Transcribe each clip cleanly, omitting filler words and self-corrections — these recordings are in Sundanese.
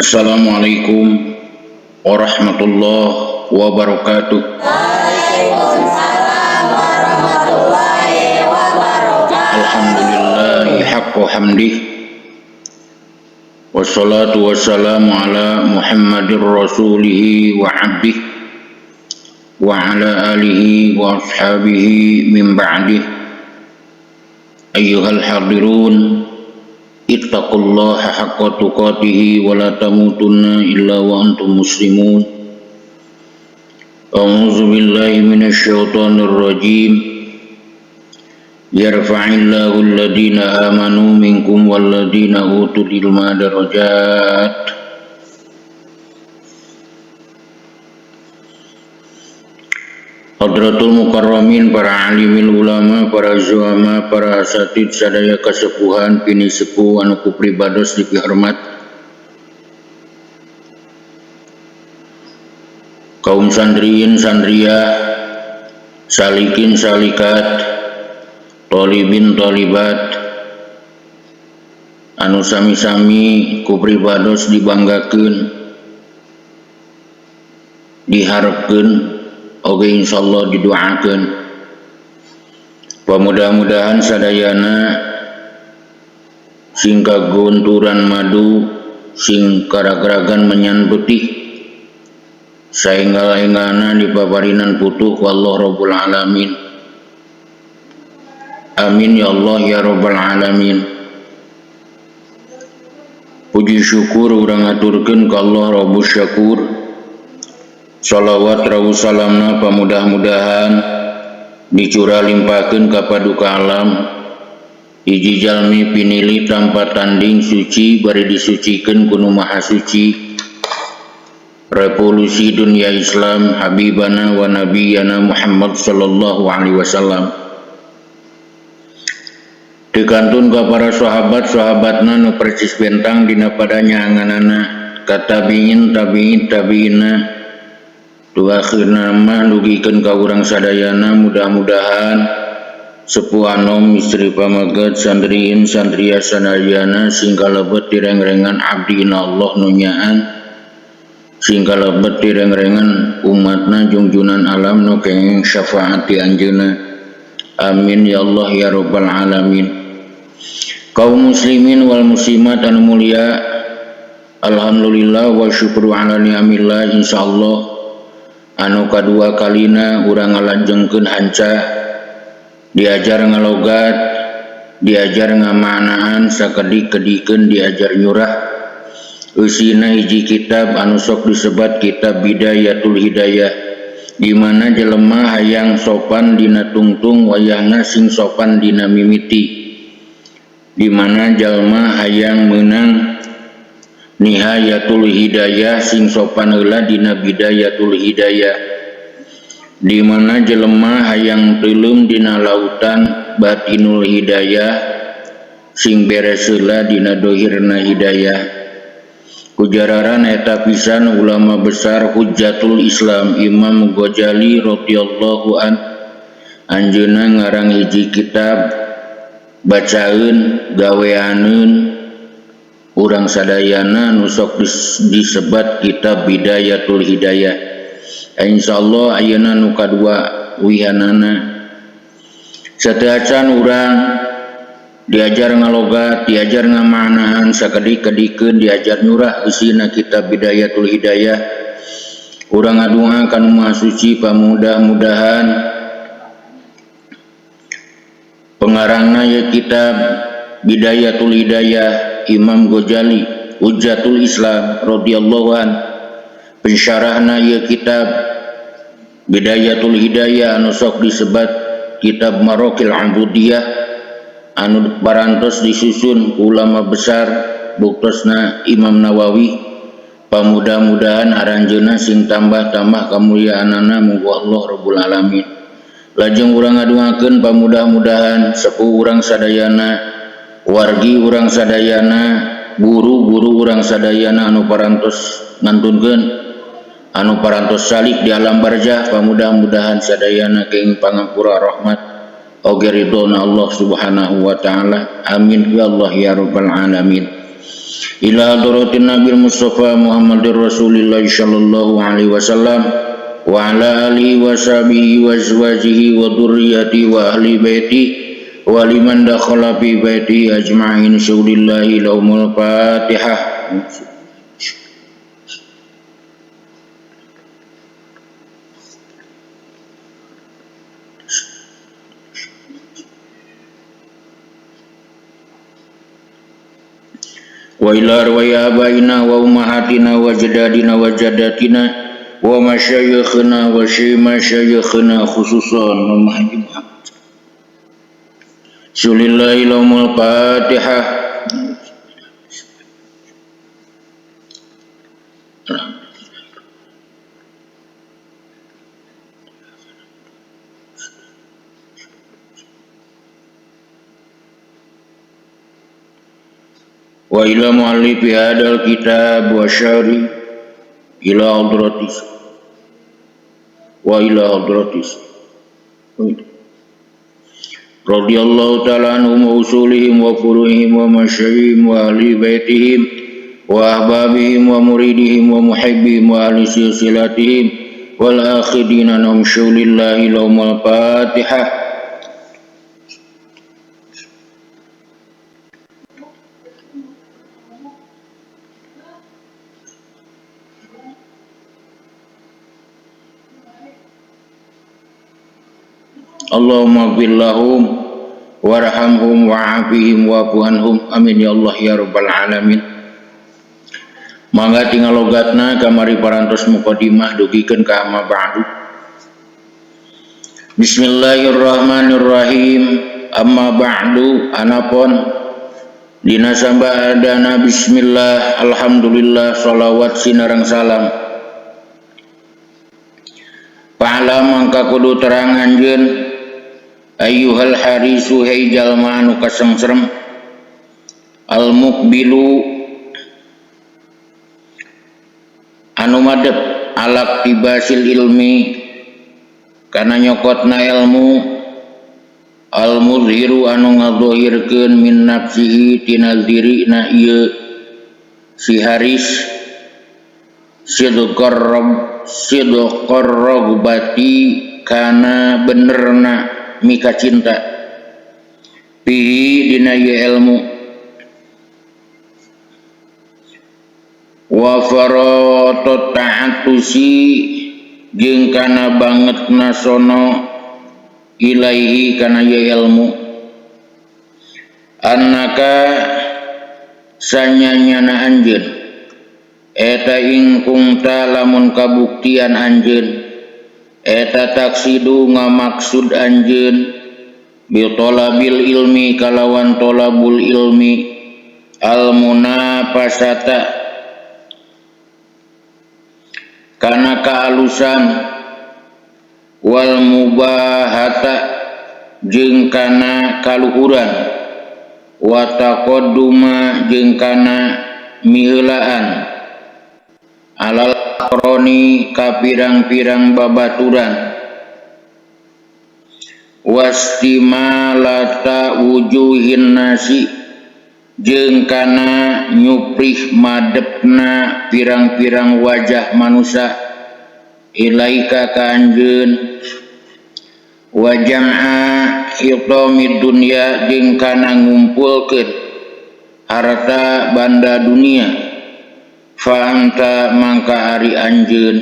Assalamualaikum warahmatullahi wabarakatuh. Waalaikumsalam warahmatullahi wabarakatuh. Alhamdulillahi haqqo hamdih. Wassalatu wassalamu ala Muhammadir rasulihi wa abdih wa ala alihi wa ashabihi min ba'dih. Ayyuhal hadirun, ittaqullaha haqqa tuqatihi wa la tamutunna illa wa antum muslimun. A'udzu billahi minasyaitonir rajim. Yarfa'illahu alladhina amanu minkum walladhina utul ilma darajat. Hadratul mukarramin, para alimil ulama, para zuama, para asatid sadaya kasepuhan pini sepuh anu ku pribados dipihormat, kaum sandriin sandriah, salikin salikat, tolibin tolibat, anu sami-sami ku pribados dibanggakeun, diharapkeun, oge insyaallah didoakeun. Pamudah-mudahan sadayana sing kagunturan madu, sing karagragan menyan putih, saenggal-enggalna dipaparinan putuh ku Allah Rabbul Alamin. Amin ya Allah ya Rabbal Alamin. Puji syukur urang aturkeun ka Allah Rabbus Syakur. Salawat rawu salamna pamudah-mudahan dicurah limpahkeun ka paduka alam. Hiji jalmi pinili tanpa tanding suci bari disucikeun ku Nu Maha Suci. Revolusi dunia Islam habibana wa nabiyana Muhammad sallallahu alaihi wasallam. Dikantun ka para sahabat-sahabatna nu percis bentang dina padanya anganana ka tabiin tabiin tabiina tu akhirna mah dugikeun ka urang sadayana. Mudah-mudahan sepuh anom istri pameget sandriin sandria sadayana sing kalebet direngrengan abdina Allah nu nyaan, sing kalebet direngrengan umatna jungjunan alam nu kenging syafaat ti anjeunna. Amin ya Allah ya Rabbal Alamin. Kaum muslimin wal muslimat anu mulia, alhamdulillah wa syukru ala ni'amillah. Insyaallah anu kadua kalina urang ngalajengkeun hanca diajar ngalogat, diajar ngamanaan, sakedik-kedikeun diajar nyurah. Eusina hiji kitab anu sok disebat kitab Bidayatul Hidayah, di mana jelema hayang sopan dina tungtung wayahna sing sopan dina mimiti, di mana jalma hayang meunang Nihayatul Hidayah sing sopan heula dina Bidayatul Hidayah, di mana jelema hayang teuleum dina lautan Batinul Hidayah sing beres heula dina dohirna hidayah. Kujararan eta pisan ulama besar Hujjatul Islam Imam Ghazali radhiyallahu an anjeunna ngarang hiji kitab bacaeun gaweaneun urang sadayana nu sok disebat kitab Bidayatul Hidayah. Insyaallah ayeuna nu kadua wihanana. Sateuacan urang diajar ngalogat, diajar ngamanahan, sakedik-kedikeun diajar nyurah eusina kitab Bidayatul Hidayah. Urang ngadua ka Nu Maha Suci pamudah-mudahan pengarangna ye kitab Bidayatul Hidayah Imam Ghazali Hujjatul Islam radhiyallahu an, pensyarahna ieu kitab Bidayatul Hidayah anu sok disebat kitab Maraqil Ubudiyah anu parantos disusun ulama besar buktosna Imam Nawawi. Pamudah-mudahan aranjeunna sing tambah-tambah kamuliaanana muga Allah Rabbul Alamin. Lajeng urang ngaduakeun pamudah-mudahan sepuh urang sadayana, wargi urang sadayana, guru-guru urang sadayana anu parantos ngantunkeun, anu parantos salik di alam barzah, pamudah-mudahan sadayana kenging pangampura rahmat oge ridhona Allah Subhanahu wa taala. Amin ya Allah ya Rabbal Alamin. Ila hadratin Nabi Mustafa Muhammadir Rasulillah sallallahu alaihi wasallam wa ala alihi wa sahbihi wa azwajihi wa dzurriyyati wa ahli baiti wa liman dakhala fi baiti ajma'in. Syulillahi lahumul Fatihah. Wa ila arwahi abaina wa ummahatina wa jadadina wa jadatina wa masyayikhina wa masyayikhina khususan wa Muhammad. Syulillahi lahumul Fatihah. Wa ila muallifi hadal kitab wa syari ila hadratis wa ila hadratis radhiyallahu ta'ala anhum wa usulihim wa furu'ihim wa masyayihim wa ahli baitihim wa ahbabihim wa muridihim wa muhibbihim wa ahli silsilatihim wal akhidina nahum syulillahi lahumul Fatihah. Allahumma ighfir lahum warhamhum wa'afihim wa'fu anhum. Amin ya Allah ya rabbal alamin. Mangga tinggal logatna kamari parantos mukadimah dugikeun ka amma ba'du. Bismillahirrahmanirrahim. Amma ba'du anapun dina samba adana bismillah alhamdulillah sholawat sinareng salam. Pa'lam mangka kudu terang anjeun ayyuhal harisu hei jalma anu kasengsrem al mukbilu anu madep alak tibasil ilmi kana nyokotna ilmu al mudhiru anu ngadohirkeun min nafsihi tina dirina ieu si haris sidqar rogbati kana benerna mika cinta pihi dina ieu ilmu wa farata ta'atusi jeung kana bangetna sono ilaihi kana ieu ilmu annaka sanyanyana anjeun eta ingkungta lamun kabuktian anjeun eta taksidu ngamaksud anjeun bi talabil ilmi kalawan talabul ilmi al munafasata kana kaalusan wal mubahata jeung kana kaluhuran wa taqadduma jeung kana miheulaan alal aqroni ka pirang-pirang babaturan wastimalata wujuhin nasi jeung kana nyuprih madepna pirang-pirang wajah manusia ilaika ka anjeun wa jam'a iqamid dunya jeung kana ngumpulkeun harta banda dunia fa anta mangka ari anjeun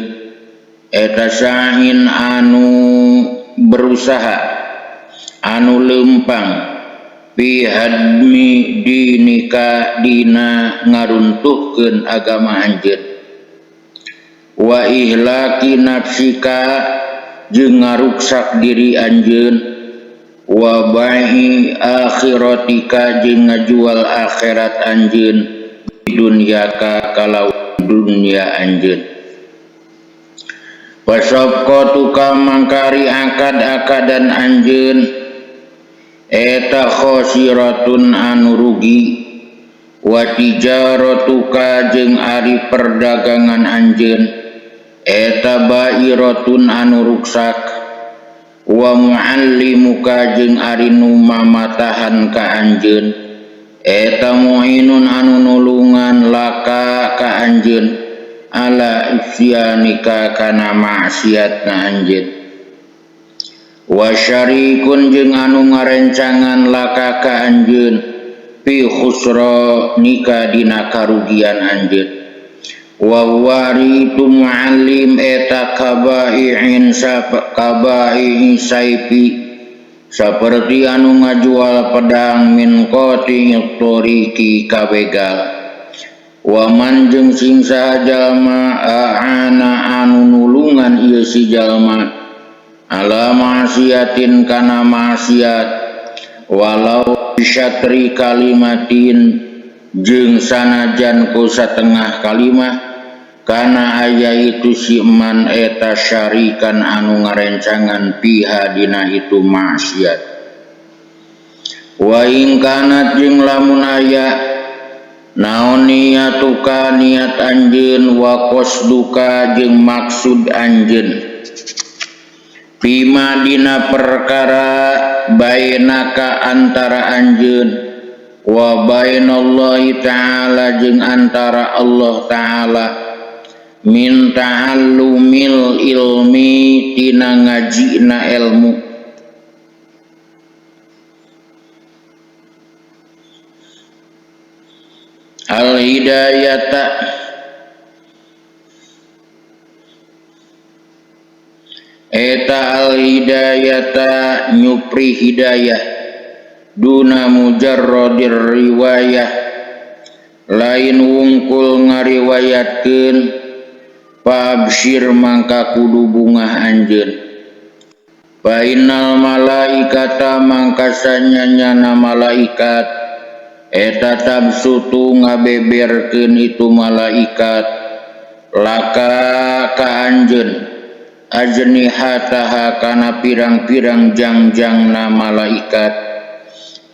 eta sa'in anu berusaha anu lempang fi hadmi dinika dina ngaruntuhkeun agama anjeun wa ihlaki nafsika jeung ngaruksak diri anjeun wa ba'i akhiratika jeung ngajual akhirat anjeun dunyaka kalau dunia anjeun pasabqatuka mangkari akad-akadan anjeun eta khosiratun anu rugi wa tijaratuka jeung ari perdagangan anjeun eta bairatun anu ruksak wa muallimuka jeung ari nu mamatahan ka anjeun Eta muinun anu nulungan laka ka anjeun ala isyanika kana maksiatna anjeun. Wa syarikun jeung anu ngarencangan laka ka anjeun fi khusranika dina karugian anjeun. Wa wari itu muallim eta kabai'in kabai'in saipi saperti anu ngajual pedang min qati'it tariqi kabegal. Wa man jeung sing saha jalma aana anu nulungan ieu si jalma ala maksiatin kana maksiat walau syatri kalimatin jeung sanajan ku satengah kalimah kana aya itu si man eta syarikan anu ngarencangan piha dina itu maksiat. Wa ing kanat jeung lamun aya naon niatuka niat anjeun wa qasduka jeung maksud anjeun bima dina perkara bainaka antara anjeun wa bainallahi ta'ala jeung antara Allah ta'ala min ta'allumil ilmi tina ngajina ilmu. Al hidayata eta al hidayata nyupri hidayah duna mujarradir riwayah lain wungkul ngariwayatkeun pabsyir mangka kudu bungah anjeun. Fa innal malaikata mangka sanyanyana malaikat eta tabsutu ngabeberkeun itu malaikat laka ka anjeun ajnihataha kana pirang-pirang jangjangna malaikat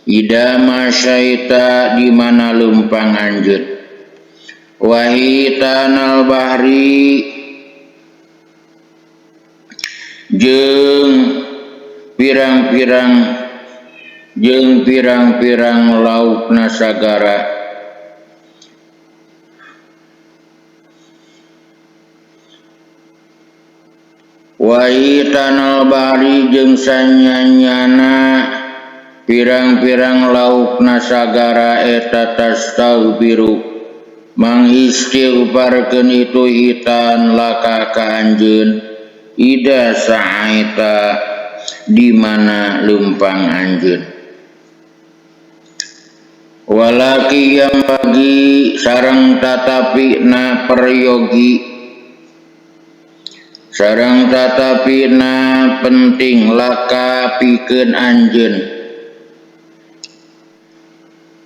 ida masyaita di mana lempang anjeun. Wahitanal bahri jeung pirang-pirang jeung pirang-pirang lautna sagara wahitanal bahri jeung sanyanyana pirang-pirang laukna sagara eta tastaghfiru mangistighfarkeun itu hitan laka ka anjeun ida sa'aita di mana lempang anjeun. Walaki yang bagi sareng tatapi na peryogi sareng tatapi na penting laka pikeun anjeun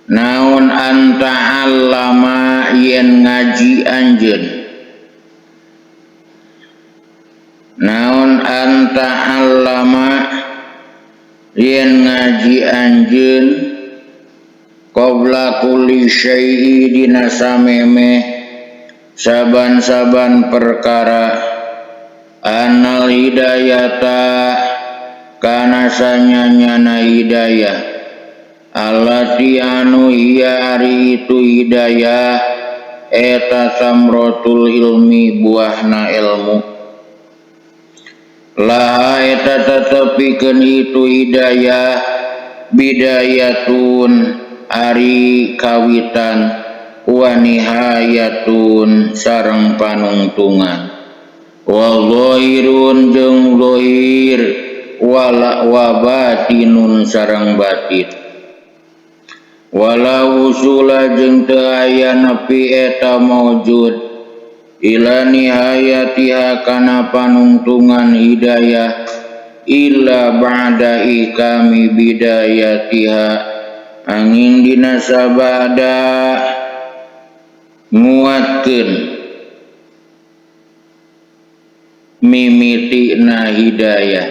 naon anta'allama yen ngaji anjeun naon anta'allama yen ngaji anjeun qabla kulli syai'i dina samemeh saban-saban perkara anal hidayata kana sanyanyana hidayah allati anu hiya ari itu hidayah eta samrotul ilmi buahna ilmu laha eta tetepikeun itu hidayah bidayatun ari kawitan wa nihayatun sareng panungtungan wa zahirun jeung zahir wala wa batinun sareng batin wala usula jeung teu aya nepi eta maujud ila nihayatiha kana panungtungan hidayah illa ba'da ikami bidayatiha angin dina sabada nguatkeun mimitina hidayah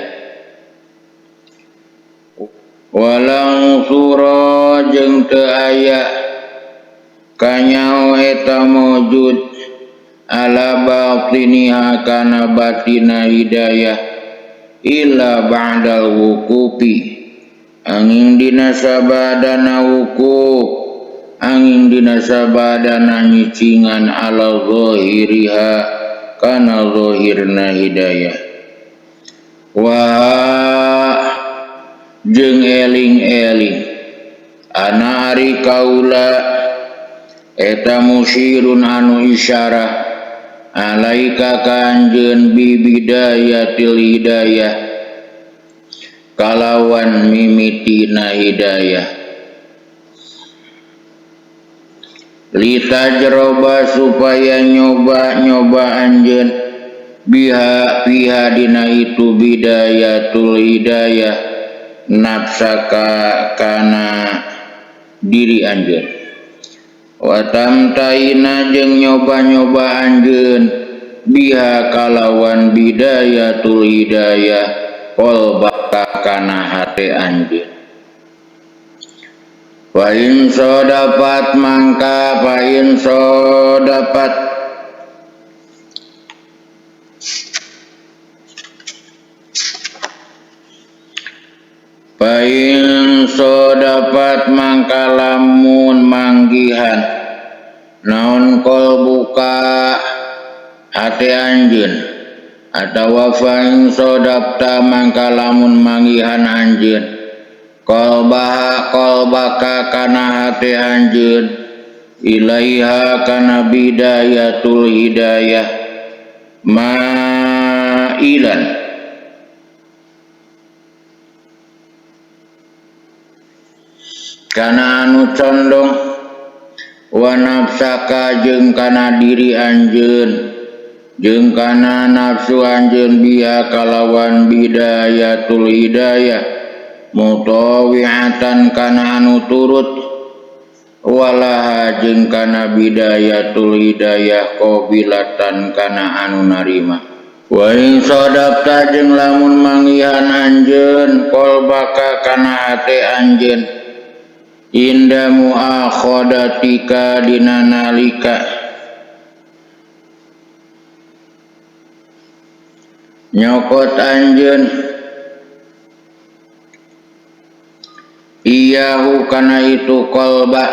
walang sura jeung teu aya kanyao eta maujud ala batiniha kana batina hidayah illa ba'dal wuqufi angin dina sabadana wukuf angin dina sabadana nyicingan ala zahiriha kana zahirna hidayah wa jeung eling-eling ana ari kaula eta musyirun anu isyarah alaika ka anjeun bibidayatil hidayah kalawan mimitina hidayah litajroba supaya nyoba-nyoba anjeun biha piha dina itu bidayatul hidayah nafsaka kana diri anjeun watamtaina jeung nyoba-nyoba anjeun biha kalawan bidayatul hidayah qalbaka kana hate anjeun wa in sodapat mangka fa in sodapat fa in sodapat mangka lamun manggihan naon qalbuka hate anjeun atawa fa in sodapta mangka lamun manggihan anjeun qalbaha qalbaka kana hate anjeun ilaiha kana bidayatul hidayah ma'ilan kana anu condong wa nafsaka jeung kana diri anjeun jeung kana nafsu anjeun biha kalawan bidayatul hidayah mutawi'atan kana anu turut walaha jeung kana bidayatul hidayah qabilatan kana anu narima wa in sadaqta jeung lamun manggihan anjeun qalbaka kana hate anjeun inda muakhadatika dina nalika nyokot anjeun iyahu kana itu qalba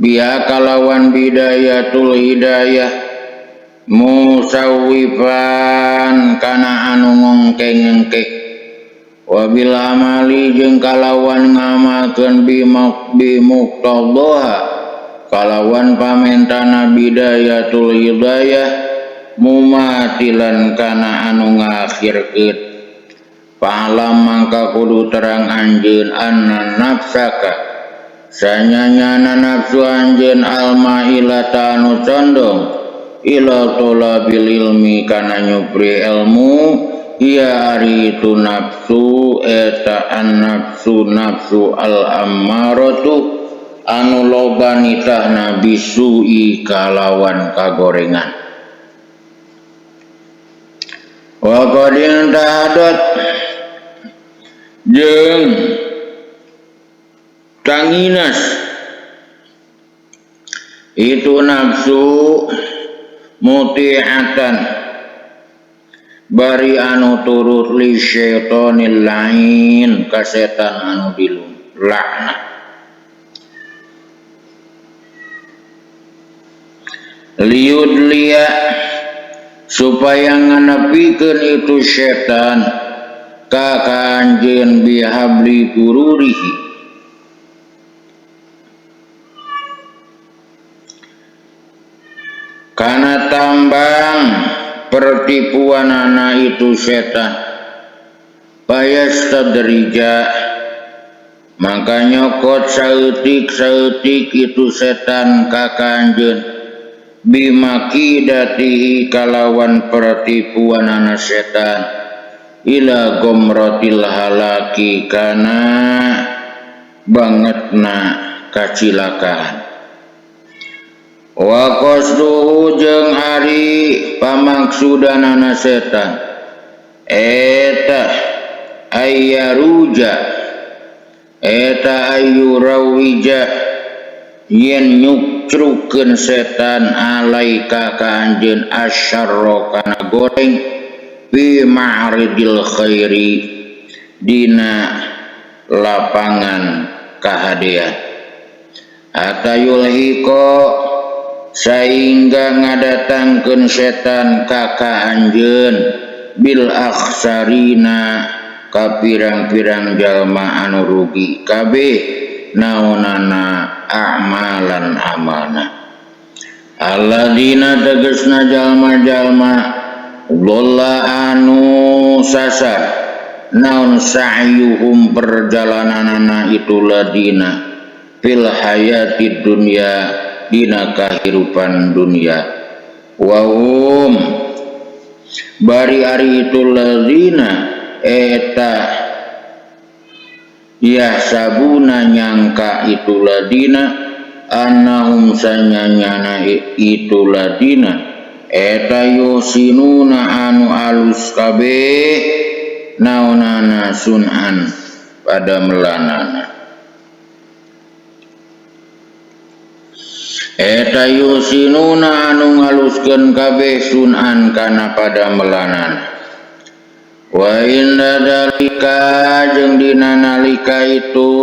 biha kalawan bidayatul hidayah musawwifan kana anu ngongke-ngengke wabil amali jeung kalawan ngamalkeun bimuqtadha kalawan pamentana bidayatul hidayah mumatilan kana anu ngakhirkeun fa'lam mangka kudu terang anjeun anna nafsaka sanyanyana nafsu anjeun almailata anu condong ila tolabil ilmi kana nyupri ilmu ia ari itu nafsu eta an nafsu nafsu al ammaratu anu loba nitahna bisui kalawan kagorengan wa qadin tahadat jeung tanginas itu nafsu muti'atan bari anu turut li syaitonil lain ka setan anu dilun laknat liudliya supaya nganepikeun itu setan ka anjeun bihabli gururihi kana tambang pertipuanana itu setan payastadrija maka nyokot saeutik-saeutik itu setan ka anjeun bimakidatihi kalawan pertipuanana setan ila gomrotil halaki kana bangetna kacilakaan wa qasduhu jeung ari pamaksudanana setan eta ayyaruja eta ayyurawija yen nyukcrukeun setan alaika ka anjeun asyarra kana goreng fi ma'ridil khairi dina lapangan kahadean. Hatta yulhiqa sehingga ngadatangkeun setan ka ka anjeun bil akhsarina ka pirang-pirang jalma anu rugi kabeh naonana amalan amalna. Alladzina tegasna jalma-jalma dhalla anu sasar naon sa'yuhum perjalananana itu ladina fil hayatid dunya dina kahirupan dunya wa hum bari ari itu ladina eta yahsabuna nyangka itu ladina annahum sanyanyana itu ladina eta yusinuna anu alus kabeh naonana sunan pada melanana eta yusinuna anu ngaluskeun kabeh sunan kana pada melanana. Wa inna dalika jeung dina nalika itu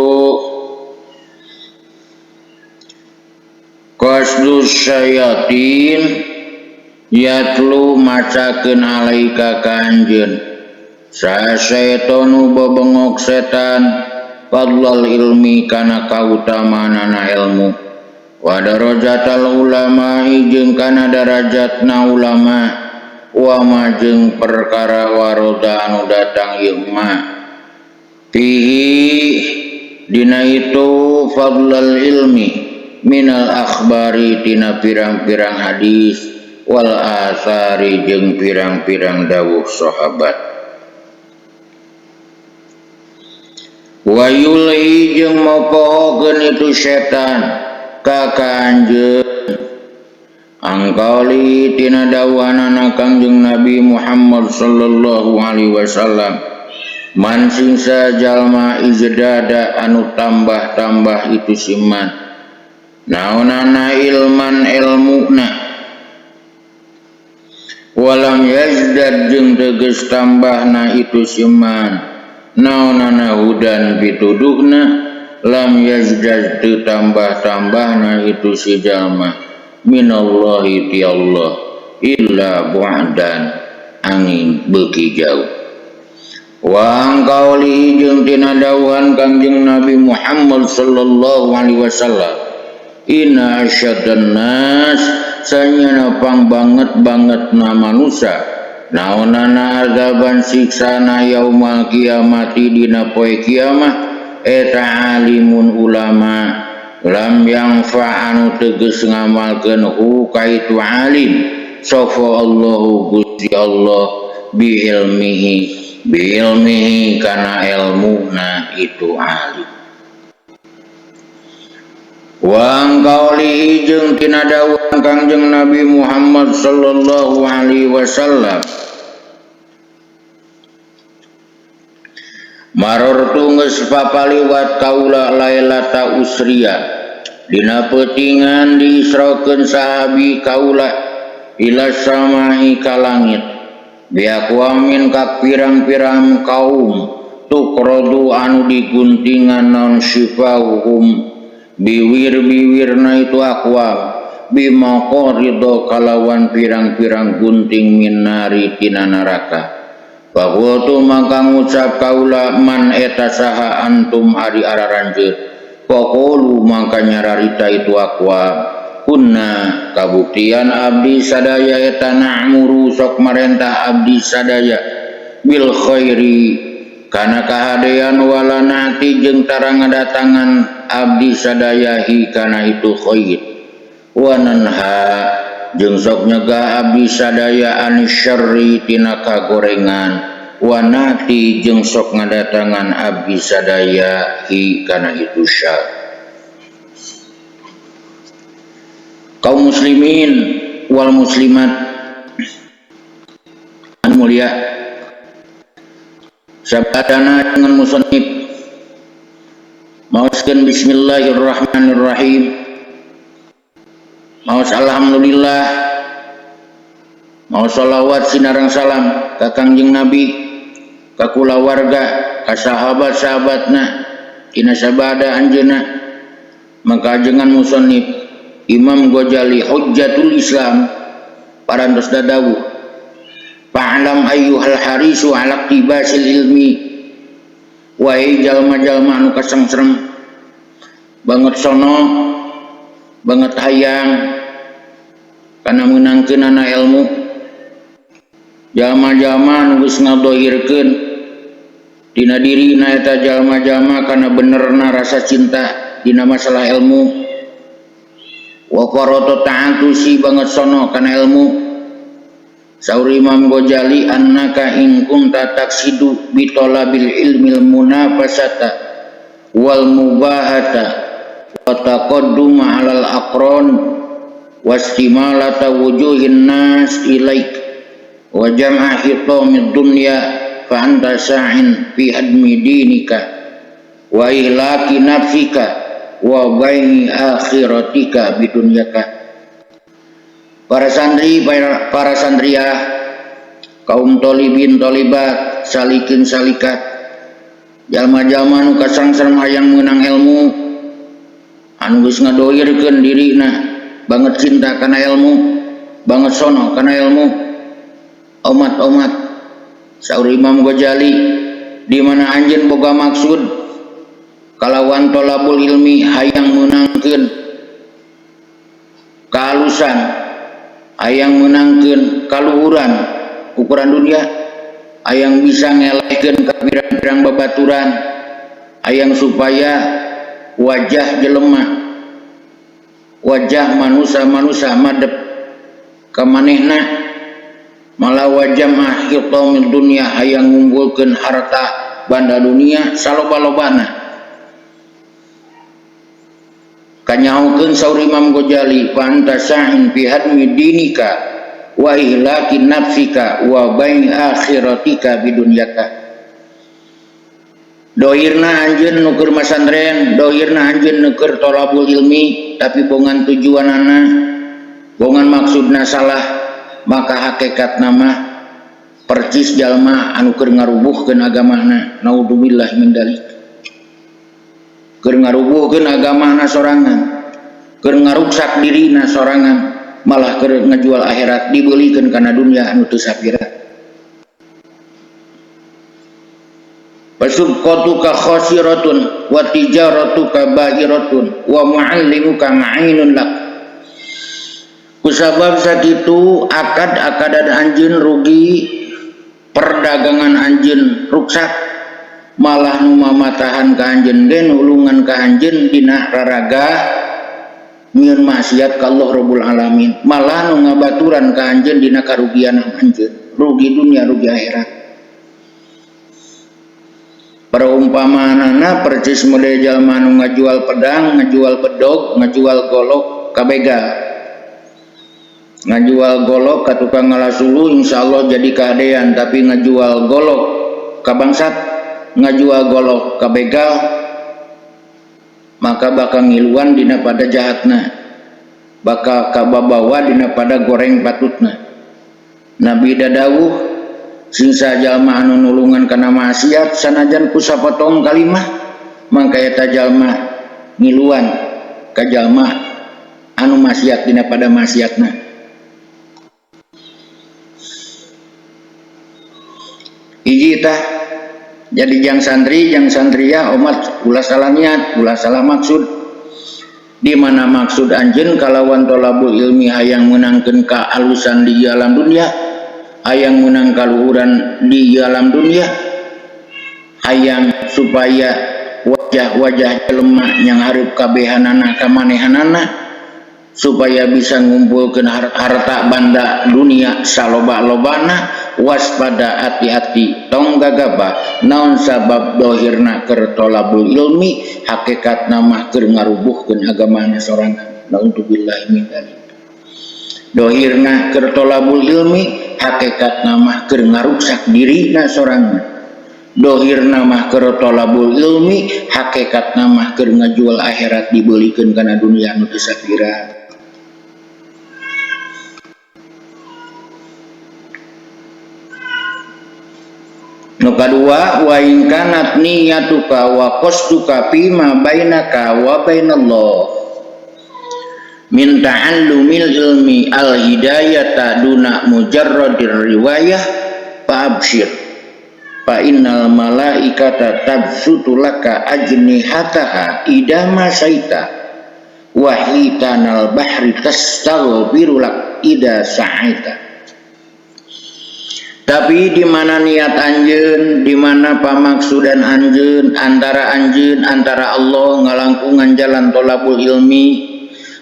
qasdus syayatin yatlu macakeun alaika ka anjeun sa syaitanu bebengok setan fadlal ilmi kana kautamaanana ilmu wa darajatal ulama jeung kana darajatna ulama wa ma jeung perkara waroda anu datang ieu ma fihi dina itu fadlal ilmi minal akhbari tina pirang-pirang hadis wal athari jeung pirang-pirang dawuh sahabat wa yulhi jeung mopohokeun itu setan ka ka anjeun angkauli tina dawuhanana Kangjeng Nabi Muhammad sallallahu alaihi wasallam man sing sajalma izdada anu tambah-tambah itu siman naonana ilman ilmuna walam yazdad jeung tegas tambahna itu siman naonana hudan pituduhna lam yazdad teu tambah-tambahna itu si jalma minallahi ti Allah illa bu'dan angin beuki jauh. Wa angkauli jeung tina dawuhan Kangjeng Nabi Muhammad sallallahu alaihi wasallam inna asyaddan nas sanyana pang banget-banget na manusa naonana azaban siksana yaumal kiamati dina poe kiamah eta alimun ulama lam yang fa'anu tegas ngamalkeun hu ka itu alim sapa Allahu Gusti Allah bi ilmihi bi ilmihi kana ilmuna itu alim. Wa angkauli jeung tina dawuhan Kangjeng Nabi Muhammad sallallahu alaihi wasallam marortu geus papaliwat kaula lailata usriya dina peutingan diisrokeun sahabi kaula ila samai ka langit biaqwamin ka pirang-pirang kaum tukrodu anu diguntingan naon sifahum biwir-biwirna itu aqwam bimaqarido kalawan pirang-pirang gunting minari tina neraka. Fakultu maka ngucap kaula man eta saha antum ari araranjeun. Faqulu maka nyararita itu aqwam kunna kabuktian abdi sadaya eta na'muru sok marentah abdi sadaya bil khairi kana kahadean wala nati jeung tara ngadatangan abdi sadaya hi kana itu khair wa nanha jeung sok nyegah abdi sadaya anisyarri tina kagorengan wa nati jeung sok ngadatangan abdi sadaya hi kana itu syar. Kaum muslimin wal muslimat anu mulia, sabadana dengan musannif maoskeun bismillahirrahmanirrahim, maos alhamdulillah, maos sholawat sinareng salam ka Kangjeng Nabi, ka kulawarga, ka sahabat-sahabatna, tina sabada anjeunna. Maka ajengan musannif Imam Ghazali Hujjatul Islam parantos dadawuh, fa'lam ayyuhal harisu ala iktibasil ilmi, wahai jalma-jalma anu kasengsrem banget sono banget hayang kana meunangkeunana ilmu, jalma-jalma anu geus ngadohirkeun dina dirina eta jalma-jalma kana benerna rasa cinta dina masalah ilmu, wa farata ta'atusi banget sono kana ilmu. Saur Imam Ghazali, annaka in kunta taksidu bi talabil ilmil munafasata wal mubahata wa taqadduma 'alal aqran wastimalata wujuhin nas ilaik wa jam'a hitamid dunya fa anta sa'in fi hadmi dinika wa ihlaki nafsika wa bai'i akhiratika bidunyaka. Para santri, para santriah, kaum tolibin tolibat, salikin salikat, jalma-jalma nu kasangsarem hayang meunang ilmu, anu geus ngadohirkeun dirina banget cinta kana ilmu, banget sono kana ilmu. Omat-omat saur Imam Ghazali, di mana anjeun boga maksud kalawan tolabul ilmi hayang meunangkeun kehalusan, hayang meunangkeun kaluhuran ukuran dunia, hayang bisa ngelehkeun ka pirang-pirang babaturan, hayang supaya wajah jelema, wajah manusia-manusia madep ka manehna, malah wajah mah hitamil dunia hayang ngumpulkeun harta banda dunia saloba-lobana. Kanyahokeun saur Imam Ghazali, fa anta sa'in fi hadmi dinika wa ihlaki nafsika wa bai akhiratika bidunyaka. Dohirna anjeun nu keur masantren, dohirna anjeun nu keur tolabul ilmi, tapi bongan tujuanana, bongan maksudna salah, maka hakikat nama percis jalma anu keur ngarubuhkeun agamana. Naudzubillah min dalik. Keur ngarubuhkeun agamana sorangan, keur ngaruksak dirina sorangan, malah keur ngajual akhirat dibeulikeun kana dunia anu teu sapira. Fasubqatuka khasiratun wa tijaratuka bahiratun wa muallimuka ma'inun lak. Kusabab sakitu akad-akadan anjeun rugi, perdagangan anjeun ruksak, malah nu mamatahan ka anjeun ge nulungan ka anjeun dina raraga nyieun maksiat ka Allah Rabbul Alamin, malah nu ngabaturan ka anjeun dina karugian anjeun, rugi dunia rugi akhirat. Perumpamaanana percis model jalma nu ngajual pedang, ngajual bedog, ngajual golok ka begal. Ngajual golok ka tukang ngalasulu insyaallah jadi kahadean, tapi ngajual golok ka bangsat, ngajual golok ka begal, maka bakal ngiluan dina pada jahatna, bakal kababawa dina pada goreng patutna. Nabi dadawuh singsa jalma anu nulungan kana maksiat sanajan ku sapotong kalimah, mangka eta jalma ngiluan ka jalma anu maksiat dina pada maksiatna. Hiji tah jadi jang santri, jang santriah omat ulah salah niat, ulah salah maksud. Di mana maksud anjeun kalawan tolabul ilmi hayang meunangkeun kaalusan di alam dunia, hayang meunang kaluhuran di alam dunia, hayang supaya wajah-wajah jelema yang hareup kabehanana ka manehanana, supaya bisa ngumpulkeun harta banda dunia saloba-lobana. Waspada, hati-hati, tong gagabah. Naon sabab dohirna keur tolabul ilmi, hakikatna mah keur ngarubuhkeun agamana sorangan. Naudzubillah min dzalik. Dohirna keur tolabul ilmi, hakikatna mah keur ngaruksak dirina sorangan. Dohirna mah keur tolabul ilmi, hakikatna mah keur ngajual akhirat dibeulikeun kana dunia anu teu sapira. Nu kadua, wa in kanat niyatuka wa qasduka fima bainaka wa bainallah min ta'allumil ilmi al hidayata duna mujarradir riwayah fa absyir fa innal malaikata tabsutu laka ajnihataha idza masaita wa hitanal bahri tastaghfiru lak idza sa'aita. Tapi di mana niat anjeun, di mana pamaksudan anjeun, antara Allah ngalangkungan jalan tolabul ilmi,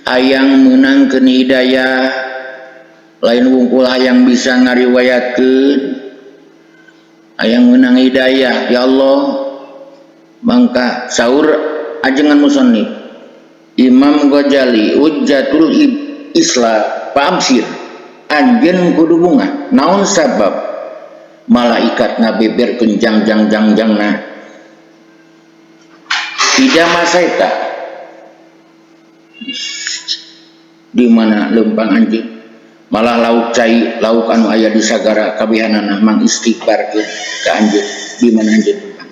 hayang meunangkeun hidayah, lain wungkul hayang bisa ngariwayatkeun, hayang meunang hidayah ya Allah, mangka saur ajengan musannif Imam Ghazali Hujjatul Islam fa absyir, anjeun kudu bungah. Naon sabab? Malaikat ngabeberkeun jang jang jang jangna tidak masaita di mana lempang anjeun, malah lauk cai lauk anu aya di sagara kabehanana mang istighfarkeun ka anjeun di mana anjeun lempang.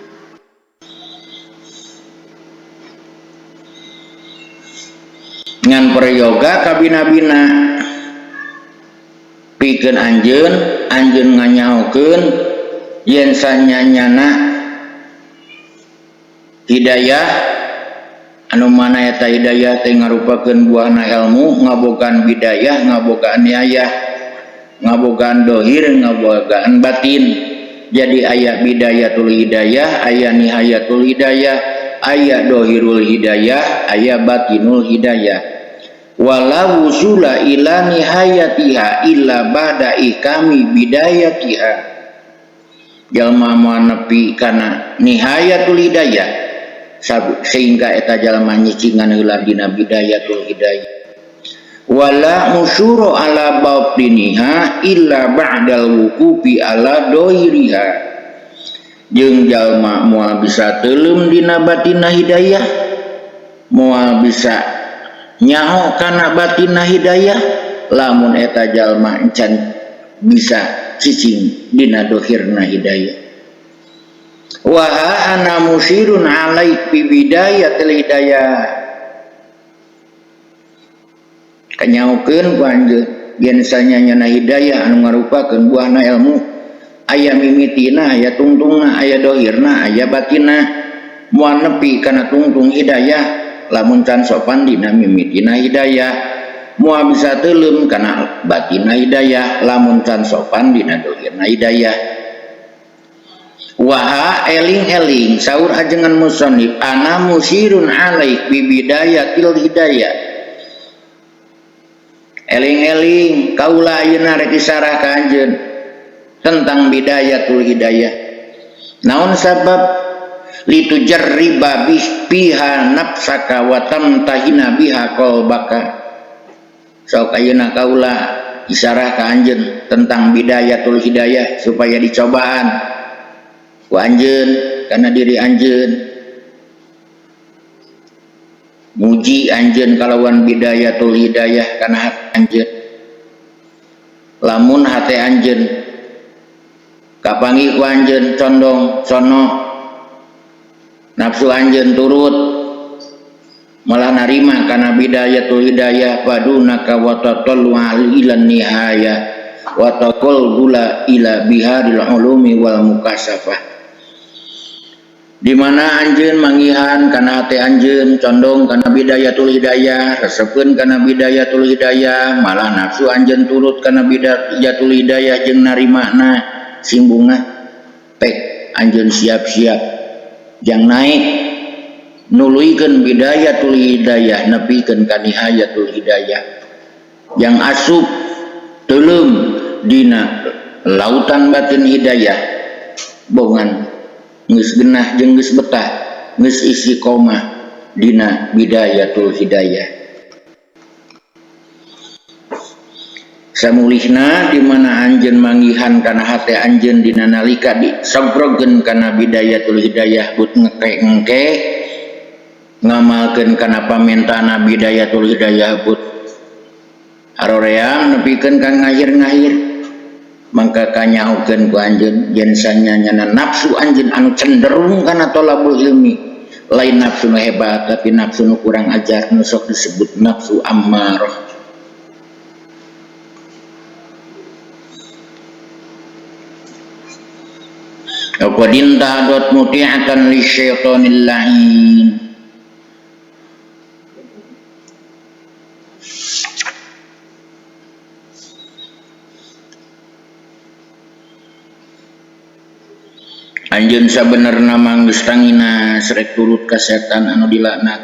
Ngan prayoga kabina-bina pikeun anjeun, anjeun nganyahokeun yen sanyanyana hidayah anu mana eta hidayah teh ngarupakeun buahna ilmu, ngabogaan bidayah, ngabogaan niayah, ngabogaan dohir, ngabogaan batin. Jadi aya bidayatul hidayah, aya nihayatul hidayah, aya dohirul hidayah, aya batinul hidayah. Wala wusula ila nihayatiha illa ba'da ihkami bidayatiha. Jalma moal nepi kana nihayatul hidayah sehingga eta jalma nyicingan heula dina bidayatul hidayah. Wala musyuru ala batiniha illa ba'dal wuqufi ala dohiriha. Jeung jalma moal bisa teuleum dina batina hidayah, moal bisa nyaho kana batina hidayah lamun eta jalma encan bisa cicing dina dohirna hidayah. Wa ana musirun alaik bi bidayatil hidayah. Kanyaokeun ku anjeun yen sanyanyana hidayah anu ngarupakeun buahna ilmu, aya mimitina, aya tungtungna, aya dohirna, aya batina. Moal nepi kana tungtung hidayah lamun can sopan dina mimitina hidayah, moal bisa teuleum kana batina hidayah lamun can sopan dina dohirna hidayah. Waha eling-eling saur ajengan musannif ana musirun alaik bi bidayatil hidayah. Eling-eling kaula ayeuna rek isarah ka anjeun tentang bidayatul hidayah. Naon sabab? Litujarriba biha nafsaka wa tamtahina biha qalbaka. Sok ayeuna kaula isarah ka anjeun tentang bidayatul hidayah supaya dicobaan ku anjeun kana diri anjeun, muji anjeun kalawan bidayatul hidayah kana hati anjeun. Lamun hate anjeun kapanggih ku anjeun condong sono, nafsu anjeun turut malah narima kana bidayatul hidayah, padunaka wa tatallu ila nihaya wa taqul gula ila biharil ulumi wal mukasafah. Di mana anjeun manggihan kana hate anjeun condong kana bidayatul hidayah, resepeun kana bidayatul hidayah, malah nafsu anjeun turut kana bidayatul hidayah jeung narimana simbungah pek anjeun siap-siap jang naik nuluykeun bidayatul hidayah nepikeun ka nihayatul hidayah, yang asup teuleum dina lautan batin hidayah bongan geus genah jeung geus betah geus istiqomah dina bidayatul hidayah. Samulihna di mana anjeun manggihan kana hate anjeun dina nalika disogrogeun kana bidayatul hidayah but ngeke-ngeke ngamalkeun kana pamentana bidayatul hidayah but haroream nepikeun ka ngahir-ngahir. Mangka kanyahokeun ku anjeun yen sanyanyana nafsu anjeun anu cenderung kana tolabul ilmi lain nafsu nu hebat tapi nafsu nu kurang ajar nu sok disebut nafsu ammarah. Qad intahadot muti'atan lisyaitonil la'in. Anjeun sabenerna mah geus tangina srek turut ka setan anu dilaknat.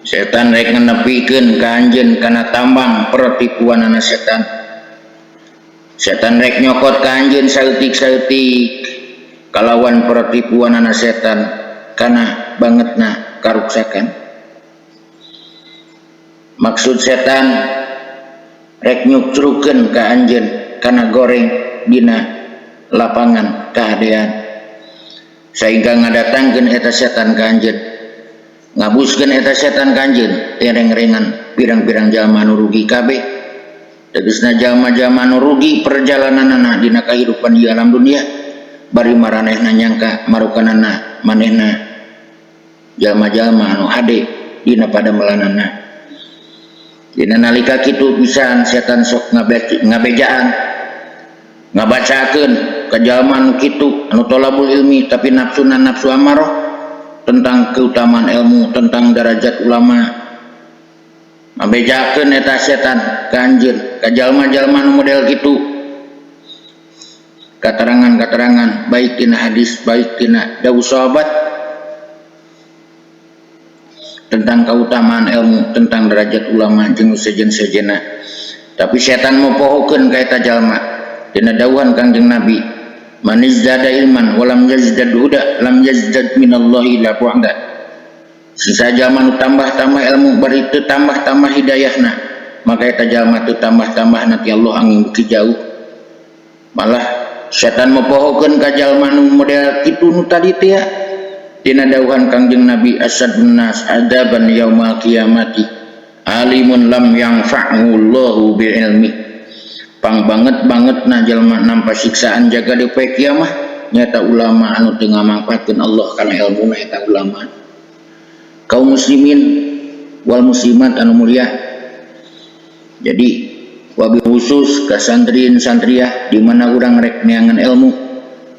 Setan rek nganepikeun ka anjeun kana tambang pertipuanana setan. Setan rek nyokot ka anjeun saeutik-saeutik kalawan pertipuanana setan kana bangetna karuksakan. Maksud setan rek nyukcrukeun ka anjeun kana goreng dina lapangan kahadean sehingga ngadatangkeun eta setan ka anjeun, ngabuskeun eta setan ka anjeun tereng-rengan pirang-pirang jalma nu rugi kabeh. Tegasna jalma-jalma nu rugi perjalananana dina kahirupan di alam dunia bari maranehna nyangka marukanana manehna jalma-jalma anu hade dina padamelanana. Dina nalika kitu pisan setan sok ngabejaan ngabacakeun ka jalma anu kitu anu tolabul ilmi tapi nafsuna nafsu amarah tentang keutamaan ilmu, tentang derajat ulama. Ngabejakeun eta setan ka anjeun ka jalma-jalma anu model kitu. Katerangan-katerangan baik dina hadis baik dina dawuh sahabat tentang keutamaan ilmu, tentang derajat ulama jeung sejen-sejena. Tapi setan mopohokeun ka eta jalma dina dawuhan Kangjeng Nabi, man izdada ilman wa lam yazdad huda lam yazdad minallahi illa bu'da. Sisa jalma nu tambah-tambah ilmu bari teu tambah-tambah hidayahna, maka eta jalma teu tambah-tambah nanti Allah angin beuki jauh. Malah setan mopohokeun ka jalma nu model kitu nu tadi teh dina dawuhan Kangjeng Nabi, asadun nas adaban yaumal qiyamati alimun lam yanfa'hu Allahu bi'ilmi. Pang banget-banget na jalma nampa siksaan jaga di poe kiamah nyata ulama anu teu ngamangpaatkeun Allah kana ilmuna eta ulama. Kaum muslimin wal muslimat anu mulia. Jadi wabil khusus ka santriin santriah di mana urang rek neangan ilmu,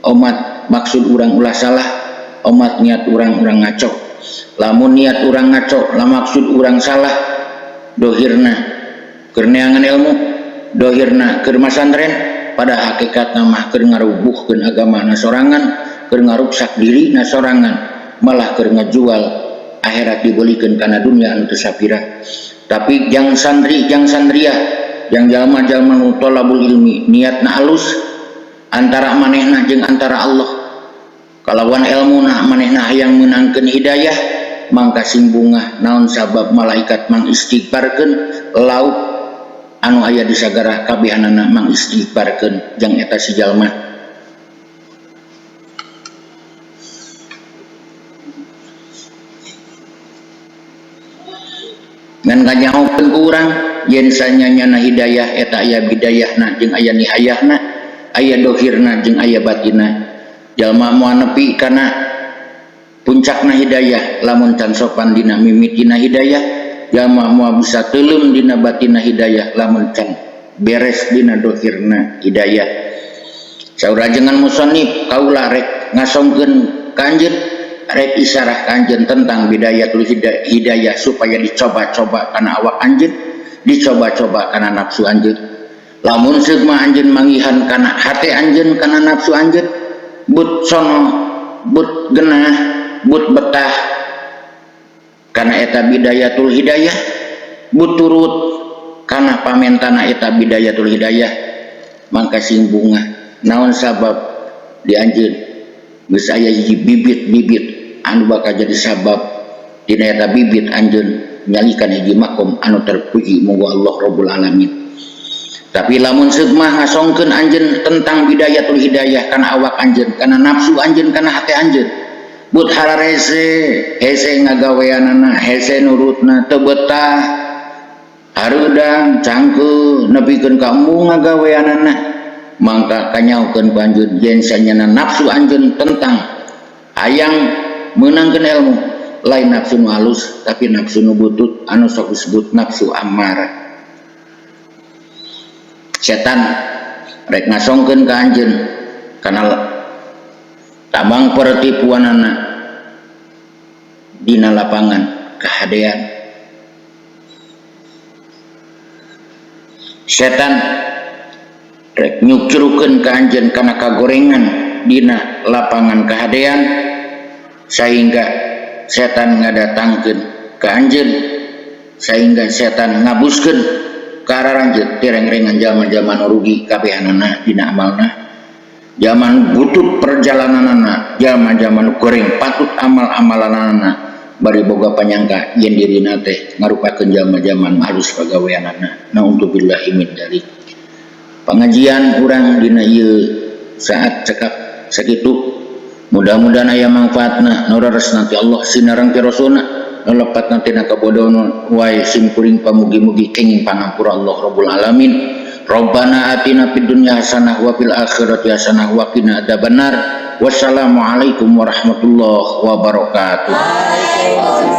omat maksud urang ulah salah, omat niat urang-urang ngaco. Lamun niat urang ngaco, lah maksud urang salah, dohirna keur neangan ilmu, dohirna keur masantren, pada hakikatna mah keur ngarubuhkeun agamana sorangan, keur ngaruksak dirina sorangan, malah keur ngajual akhirat dibelikeun kana dunia anu teu sapira. Tapi jang santri, jang santriah, jang jalma-jalma nu tolabul ilmi, niatna halus antara manehna jeung antara Allah. Kalawan ilmuna manehna hayang meunangkeun hidayah, mangka sing bungah naon sabab malaikat mangistighfarkeun lauk anu aya di sagara kabehanana mangistighfarkeun jang eta si jalma. Ngan kanyahokeun ku urang yen sanyanyana hidayah eta aya bidayahna jeung aya nihayahna, aya dohirna jeung aya batinna. Jalma moal nepi kana puncakna hidayah lamun can sopan dina mimitina hidayah, jalma moal bisa teuleum dina batinna hidayah lamun can beres dina dohirna hidayah. Saur ajengan musannif kaula rek ngasongkeun ka anjeun, rek isarah ka anjeun tentang bidayatul hidayah supaya dicoba-coba kana awak anjeun, dicoba-coba kana nafsu anjeun. Lamun seug mah anjeun manggihan kana hate anjeun, kana nafsu anjeun, but sono, but genah, but betah kana eta bidayatul hidayah, but turut kana pamentana eta bidayatul hidayah, mangka sing bungah. Naon sabab di anjeun geus aya hiji bibit-bibit anu bakal jadi sabab dina eta bibit anjeun nyalikan hiji makom anu terpuji munggu Allah Rabbul Alamin. Tapi lamun seug mah ngasongkeun anjeun tentang bidayatul hidayah kana awak anjeun, kana nafsu anjeun, kana hate anjeun, but hararese hese ngagaweanana, hese nurutna, teu betah Hareudang cangkeuh nepikeun ka embung ngagaweanana, mangka kanyahokeun ku anjeun yen sanyana nafsu anjeun tentang hayang meunangkeun ilmu lain nafsu nu halus, tapi nafsu nu butut anu sok disebut nafsu amarah. Setan rek ngasongkeun ka anjeun kana tambang pertipuanana dina lapangan kahadean. Setan rek nyukcurukeun ka anjeun kana kagorengan dina lapangan kahadean, sehingga setan ngadatangkeun ka anjeun, sehingga setan ngabuskeun ka araranjeun tireng-rengan jalma-jalma nu rugi kabehanana dina amalna, jalma butut perjalananana, jalma-jalma nu goreng patut amal-amalanana, bari boga panyangka yen dirina teh ngarupakeun jalma-jalma nu halus pagaweanana. Naudzubillahi min dzalik. Pangajian urang dina ieu saat cekap sakitu, mudah-mudahan aya manfaatna, nu rares nanti Allah sinareng ti Rasulna, nu lepat nanti na kabodohan wae sim kuring, pamugi-mugi kenging pangampura Allah Rabbul Alamin. Rabbana atina fid dunya hasanah wa fil akhirati hasanah wa qina adzabannar. Wassalamualaikum warahmatullahi wabarakatuh. Waalaikumsalam.